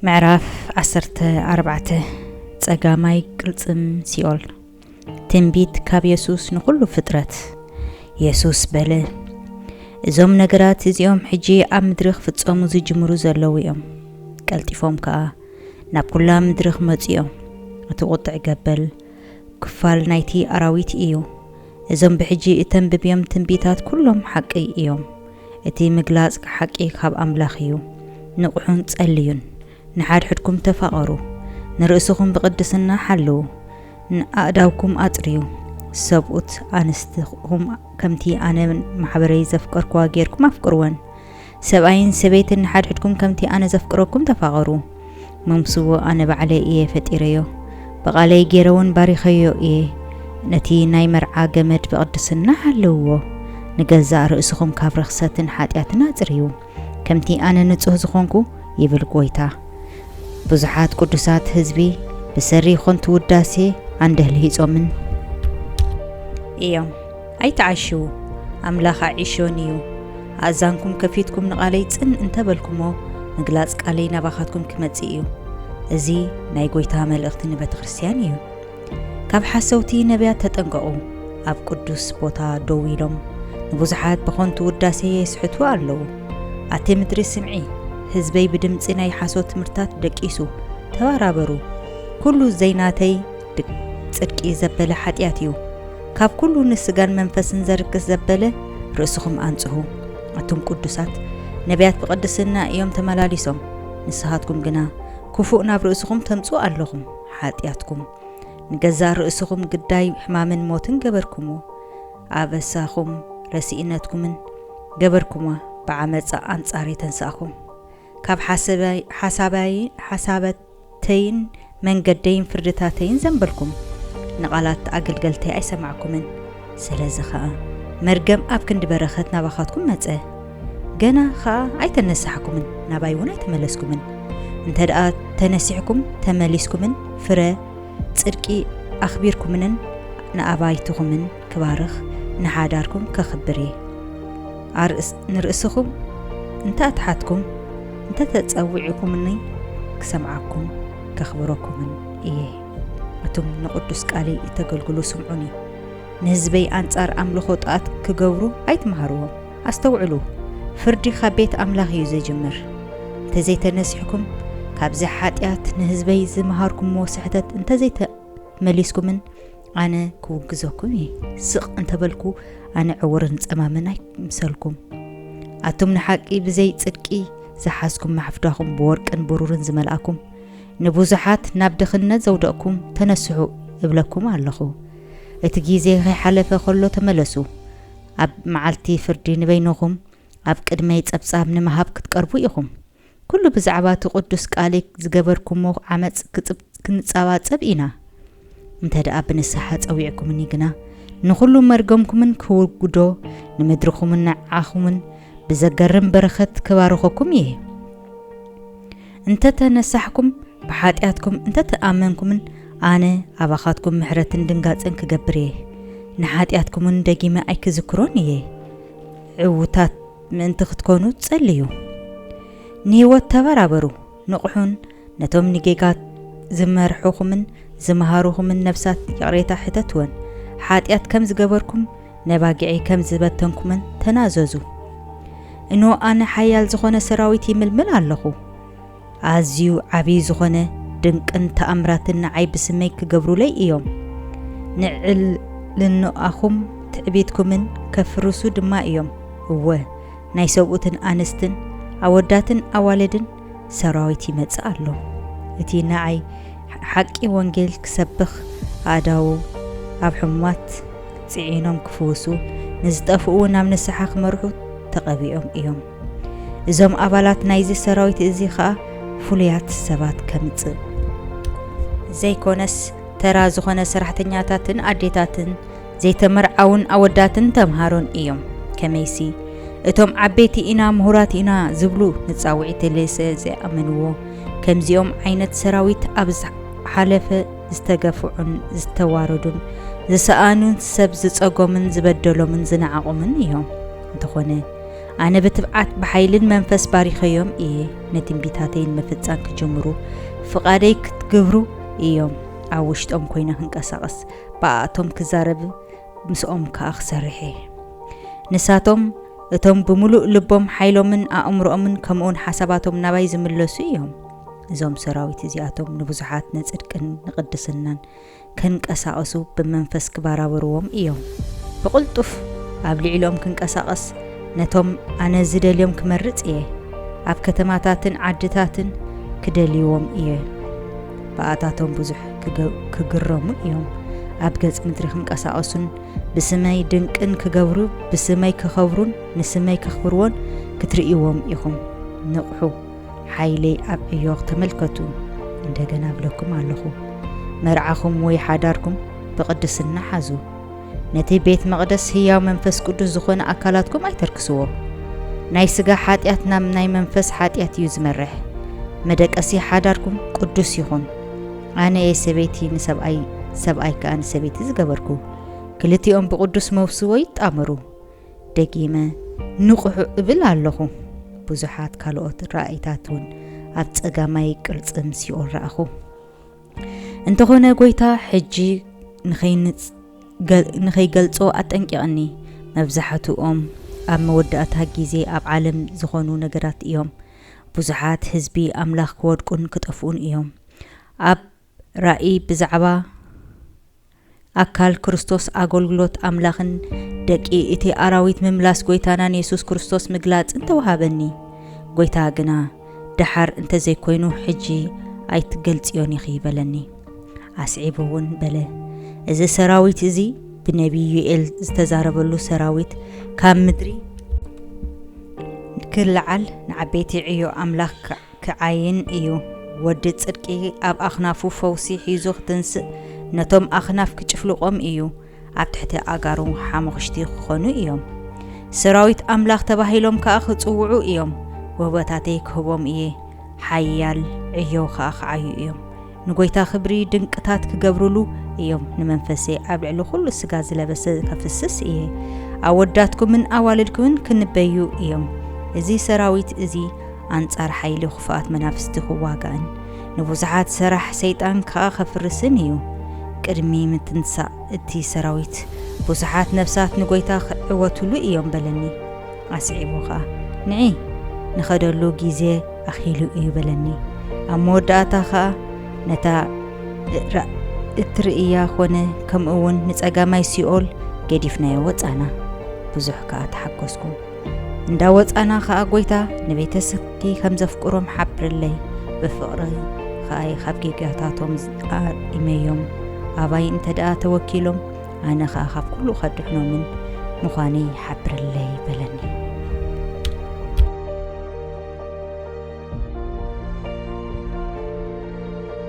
ምዕራፍ ዓሰርተ ኣርባዕተ። ጸጋማይ ቅልጽም ሲኦል። ትንቢት ካብ የሱስ ንኹሉ ፍጥረት። የሱስ በለ፣ "እዞም ነገራት እዚኦም ሕጂ ኣብ ምድሪ ክፍጸሙ ዝጅምሩ ዘለዉ እዮም። ቀልጢፎም ከኣ ናብ ኩላ ምድሪ ክመጹ እዮም። እቲ ቁጥዕ ገበል ክፋል ናይቲ ኣራዊት እዩ። እዞም ብሕጂ እተንብብዮም ትንቢታት ኩሎም ሓቂ እዮም። እቲ ምግላጽ ሓቂ ካብ ኣምላኽ እዩ። ንቕሑን ጸልዩን፣ ንሓድሕድኩም ተፋቐሩ፣ ንርእስኹም ብቕድስና ሓልዉ፣ ንኣእዳውኩም ኣጽርዩ፣ ሰብኡት ኣንስትኹም ከምቲ ኣነ ማሕበረይ ዘፍቀርኩዋ ጌርኩም ኣፍቅርወን። ሰብኣይን ሰበይትን ንሓድሕድኩም ከምቲ ኣነ ዘፍቅረኩም ተፋቐሩ። መምስዎ ኣነ ባዕለይ እየ ፈጢረዮ፣ ብቓለይ ገይረ እውን ባሪኸዮ እየ። ነቲ ናይ መርዓ ገመድ ብቕድስና ሓልውዎ፣ ንገዛእ ርእስኹም ካብ ርኽሰትን ሓጢኣትን ኣጽርዩ፣ ከምቲ ኣነ ንጹህ ዝኾንኩ፣ ይብል ጎይታ። ብዙሓት ቅዱሳት ህዝቢ ብሰሪ ኾንቱ ውዳሴ ኣንደህልሂጾምን እዮም። ኣይትዓሽዉ፣ ኣምላኽ ኣዒሾን እዩ። ኣእዛንኩም ከፊትኩም ንቓለይ ጽን እንተበልኩሞ፣ ምግላጽ ቃለይ ናባኻትኩም ክመጽእ እዩ። እዚ ናይ ጎይታ መልእኽቲ ንቤተ ክርስቲያን እዩ። ካብ ሓሰውቲ ነቢያት ተጠንቀቑ። ኣብ ቅዱስ ቦታ ደው ኢሎም ንብዙሓት ብኾንቱ ውዳሴ የስሕቱ ኣለዉ። ኣቲ ምድሪ ስምዒ፣ ህዝበይ ብድምጺ ናይ ሓሶት ትምህርታት ደቂሱ። ተባራበሩ። ኩሉ ዘይናተይ ድ-፣ ጽድቂ ዘበለ ሓጢኣት እዩ። ካብ ኩሉ ንስጋን መንፈስን ዘርክስ ዘበለ ርእስኹም ኣንጽሁ። ኣቱም ቅዱሳት ነቢያት ብቕድስና እዮም ተመላሊሶም። ንስኻትኩም ግና ክፉእ ናብ ርእስኹም ተምጽኡ ኣለኹም። ሓጢኣትኩም ንገዛእ ርእስኹም ግዳይ ሕማምን ሞትን ገበርኩምዎ። ኣበሳኹም ረሲእነትኩምን ገበርኩምዋ። ብዓመጻ ኣንጻር የተንሳእኹም። ካብ ሓሰባይ-፣ ሓሳባይ-፣ ሓሳበተይን መንገደይን ፍርድታተይን ዘንበልኩም። ንቓላት ኣገልገልተይ ኣይሰማዕኩምን። ስለዚ ኸኣ መርገም ኣብ ክንዲ በረኸት ናባኻትኩም መጸ። ገና ኸኣ ኣይተነሳሕኩምን፣ ናባይ እውን ኣይተመለስኩምን። እንተ ደኣ ተነሲሕኩም፣ ተመሊስኩምን፣ ፍረ ጽድቂ ኣኽቢርኩምንን፣ ንኣባይትኹምን ክባርኽ፣ ንሓዳርኩም ከኽብር እየ። ኣርእስ-፣ ንርእስኹም እንተ ኣትሓትኩም፣ እንተ ተጸዊዕኩምኒ፣ ክሰምዓኩም፣ ከኽብረኩምን እየ። እቱም ንቕዱስ ቃለይ እተገልግሉ ስምዑኒ። ንህዝበይ ኣንጻር ኣምልኾ ጣት ክገብሩ ኣይትምሃርዎም። ኣስተውዕሉ፣ ፍርዲ ካብ ቤት ኣምላኽ እዩ ዝጅምር። እንተዘይተነሲሕኩም፣ ካብዚ ሓጢኣት ንህዝበይ ዝመሃርኩምዎ ስሕተት እንተዘይተመሊስኩምን፣ ኣነ ክውግዘኩም እየ። ስቕ እንተበልኩ፣ ኣነ ዕውርን ጸማምን ኣይምሰልኩም። ኣቱም ንሓቂ ብዘይ ጽድቂ ዝሓዝኩም፣ ማሕፍዳኹም ብወርቅን ብሩርን ዝመልኣኩም፣ ንብዙሓት ናብ ድኽነት ዘውደቕኩም፣ ተነስሑ እብለኩም ኣለኹ። እቲ ግዜ ከይሓለፈ ከሎ ተመለሱ። ኣብ መዓልቲ ፍርዲ ንበይንኹም ኣብ ቅድመይ ጸብጻብ ንምሃብ ክትቀርቡ ኢኹም። ኩሉ ብዛዕባ እቲ ቅዱስ ቃለይ ዝገበርኩሞ ዓመጽ ክጽብ-፣ ክንጸባጸብ ኢና። እንተ ደኣ ብንስሓ ጸዊዕኩምኒ ግና፣ ንኹሉ መርገምኩምን ክውግዶ፣ ንምድርኹምን ንዓኹምን ብዘገርም በረኸት ክባርኸኩም እየ። እንተ ተነሳሕኩም፣ ብሓጢኣትኩም እንተ ተኣመንኩምን፣ ኣነ ኣባኻትኩም ምሕረትን ድንጋጽን ክገብር እየ። ንሓጢኣትኩምን ደጊመ ኣይክዝክሮን እየ። ዕዉታት ምእንቲ ክትኮኑ ጸልዩ። ንህይወት ተበራበሩ፣ ንቕሑን ነቶም ንጌጋ ዝመርሑኹምን ዝመሃሩኹምን ነፍሳት ይቕሬታ ሕተትወን። ሓጢኣት ከም ዝገበርኩም፣ ነባጊዐይ ከም ዝበተንኩምን ተናዘዙ። እንሆ፣ ኣነ ሓያል ዝኾነ ሰራዊት ይምልምል ኣለኹ። ኣዝዩ ዓብዪ ዝኾነ ድንቅን ተኣምራትን ንዓይ ብስመይ ክገብሩለይ እዮም። ንዕልንኣኹም ትዕቢትኩምን ከፍርሱ ድማ እዮም። እወ፣ ናይ ሰብኡትን ኣንስትን፣ ኣወዳትን ኣዋልድን ሰራዊት ይመጽእ ኣሎ። እቲ ንዓይ ሓቂ ወንጌል ክሰብኽ፣ ኣእዳዉ ኣብ ሕሙማት ጽዒኖም ክፍውሱ፣ ንዝጠፍኡ ናብ ንስሓ ክመርሑ ተቐቢኦም እዮም። እዞም ኣባላት ናይዚ ሰራዊት እዚ ኸኣ ፍሉያት ሰባት ከምጽእ ዘይኮነስ፣ ተራ ዝኾነ ሰራሕተኛታትን ኣዴታትን ዘይተመርዓውን ኣወዳትን ተምሃሮን እዮም። ከመይሲ፣ እቶም ዓበይቲ ኢና፣ ምሁራት ኢና ዝብሉ ንጻውዒት ተለይ ስለ ዘይኣመንዎ፣ ከምዚኦም ዓይነት ሰራዊት ኣብ ዝሓለፈ ዝተገፍዑን ዝተዋረዱን ዝሰኣኑን ሰብ ዝጸጎምን ዝበደሎምን ዝነዓቖምን እዮም። እንተኾነ፣ ኣነ ብትብዓት ብሓይልን መንፈስ ባሪኸዮም እየ። ንትንቢታተይ ንምፍጻም ክጅምሩ ፍቓደይ ክትግብሩ እዮም። ኣብ ውሽጦም ኮይነ ክንቀሳቐስ ብኣኣቶም ክዛረብ ምስኦም ከኣ ክሰርሕ እየ። ንሳቶም እቶም ብምሉእ ልቦም ሓይሎምን ኣእምሮኦምን ከምኡውን ሓሳባቶም ናባይ ዝምለሱ እዮም። እዞም ሰራዊት እዚኣቶም ንብዙሓት ንጽድቅን ንቕድስናን ከንቀሳቐሱ ብመንፈስ ክባራበርዎም እዮም። ብቕልጡፍ ኣብ ልዕሊኦም ክንቀሳቐስ ነቶም ኣነ ዝደልዮም ክመርጽ እየ። ኣብ ከተማታትን ዓድታትን ክደልይዎም እየ። ብኣታቶም ብዙሕ ክገ- ክግረሙ እዮም። ኣብ ገጽ ምድሪ ክንቀሳቐሱን ብስመይ ድንቅን ክገብሩ ብስመይ ክኸብሩን ንስመይ ከኽብርዎን ክትርእይዎም ኢኹም። ንቕሑ፣ ሓይለይ ኣብ ዕዮ ተመልከቱ። እንደገና እብለኩም ኣለኹ፣ መርዓኹም ወይ ሓዳርኩም ብቕድስና ሓዙ። ነቲ ቤት መቕደስ ህያው መንፈስ ቅዱስ ዝኾነ ኣካላትኩም ኣይተርክስዎ። ናይ ስጋ ሓጢኣት ናብ ናይ መንፈስ ሓጢኣት እዩ ዝመርሕ። መደቀሲ ሓዳርኩም ቅዱስ ይኹን። ኣነ እየ ሰበይቲ ንሰብኣይ፣ ሰብኣይ ከኣ ንሰበይቲ ዝገበርኩ። ክልቲኦም ብቕዱስ መውስቦ ይጣመሩ። ደጊመ ንቕሑ እብል ኣለኹ። ብዙሓት ካልኦት ራእይታት እውን ኣብ ጸጋማይ ቅልጽም ሲኦል ረኣኹ። እንተኾነ ጎይታ ሕጂ ንኸይንጽ- ገ- ንኸይገልጾ ኣጠንቂቐኒ። መብዛሕትኦም ኣብ መወዳእታ ግዜ ኣብ ዓለም ዝኾኑ ነገራት እዮም። ብዙሓት ህዝቢ ኣምላኽ ክወድቁን ክጠፍኡን እዮም። ኣብ ራእይ ብዛዕባ ኣካል ክርስቶስ ኣገልግሎት ኣምላኽን ደቂ እቲ ኣራዊት ምምላስ ጎይታናን የሱስ ክርስቶስ ምግላጽን ተዋሃበኒ። ጎይታ ግና ደሓር እንተዘይኮይኑ ሕጂ ኣይትገልጽዮን ኢኺ በለኒ። ኣስዒቡ እውን በለ፣ እዚ ሰራዊት እዚ ብነቢይ ዩኤል ዝተዛረበሉ ሰራዊት ካብ ምድሪ ክለዓል ንዓበይቲ ዕዮ ኣምላኽ ክዓይን እዩ። ወዲ ጽድቂ ኣብ ኣኽናፉ ፈውሲ ሒዙ ክትንስእ ነቶም ኣኽናፍ ክጭፍልቖም እዩ። ኣብ ትሕቲ ኣእጋሩ ሓሙኽሽቲ ክኾኑ እዮም። ሰራዊት ኣምላኽ ተባሂሎም ከኣ ክጽውዑ እዮም። ውህበታተይ ክህቦም እየ፣ ሓያል ዕዮ ከኣ ክዓዩ እዮም። ንጎይታ ክብሪ ድንቅታት ክገብሩሉ እዮም። ንመንፈሰይ ኣብ ልዕሊ ኩሉ ስጋ ዝለበሰ ከፍስስ እየ። ኣወዳትኩምን ኣዋልድኩምን ክንበዩ እዮም። እዚ ሰራዊት እዚ ኣንጻር ሓይሊ ክፉኣት መናፍስቲ ክዋጋእን ንብዙሓት ሰራሕ ሰይጣን ከኣ ከፍርስን እዩ። ቅድሚ ምትንሳእ እቲ ሰራዊት ብዙሓት ነፍሳት ንጎይታ ክዕወቱሉ እዮም በለኒ። ኣስዒቡ ኸኣ ንዒ ንኸደሉ ግዜ ኣኺሉ እዩ በለኒ። ኣብ መወዳእታ ኸኣ ነታ እትርእያ ኾነ ከምኡ እውን ንጸጋማይ ሲኦል ገዲፍናዮ ወጻና። ብዙሕ ከኣ ተሓጎስኩ። እንዳ ወጻና ኸኣ ጎይታ ንቤተሰብኪ ከም ዘፍቅሮም ሓብርለይ፣ ብፍቕሪ ኸኣ ካብ ጌጋታቶም ኣርኢመዮም። ኣባይ እንተ ደኣ ተወኪሎም ኣነ ኸኣ ካብ ኩሉ ከድሕኖምን ምዃነይ ሓብርለይ።